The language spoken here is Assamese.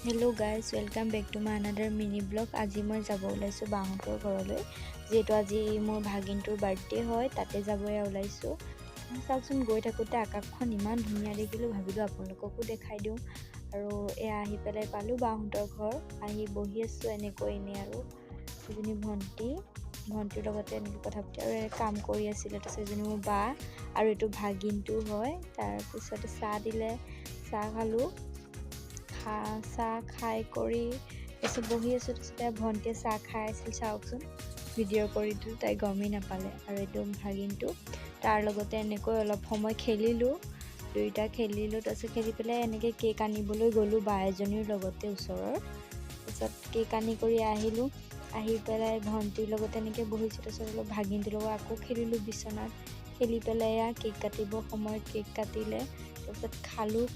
Hello guys, welcome back to my another mini vlog. আজি মই যাব ওলাইছোঁ বাহঁতৰ ঘৰলৈ, যিহেতু আজি মোৰ ভাগিনটোৰ বাৰ্থডে হয়, তাতে যাবই ওলাইছোঁ। চাওকচোন, গৈ থাকোঁতে আকাশখন ইমান ধুনীয়া দেখিলোঁ, ভাবিলোঁ আপোনালোককো দেখাই দিওঁ। আৰু এয়া আহি পেলাই পালোঁ বাহঁতৰ ঘৰ, আহি বহি আছোঁ এনেকৈ এনেই। আৰু এজনী ভণ্টি, ভণ্টিৰ লগতে এনেকৈ কথা পাতি আৰু কাম কৰি আছিলে। তাৰপিছত এজনী মোৰ বা আৰু এইটো ভাগিনটো হয়। তাৰপিছতে চাহ দিলে, চাহ খালোঁ। চাহ খাই কৰি তাৰপিছত বহি আছোঁ। তাৰপিছতে ভণ্টিয়ে চাহ খাই আছিল, চাওকচোন, ভিডিঅ' কৰি দিলোঁ, তাই গমেই নাপালে। আৰু এইটো ভাগিনটো, তাৰ লগতে এনেকৈ অলপ সময় খেলিলোঁ, দুয়োটা খেলিলোঁ। তাৰপিছত খেলি পেলাই এনেকৈ কেক আনিবলৈ গ'লোঁ বা এজনীৰ লগতে ওচৰৰ। তাৰপিছত কেক আনি কৰি আহিলোঁ, আহি পেলাই ভণ্টিৰ লগত এনেকৈ বহিছোঁ। তাৰপিছত অলপ ভাগিনটোৰ লগত আকৌ খেলিলোঁ বিচনাত। খেলি পেলাই এয়া কেক কাটিবৰ সময়ত কেক কাটিলে, তাৰপিছত খালোঁ।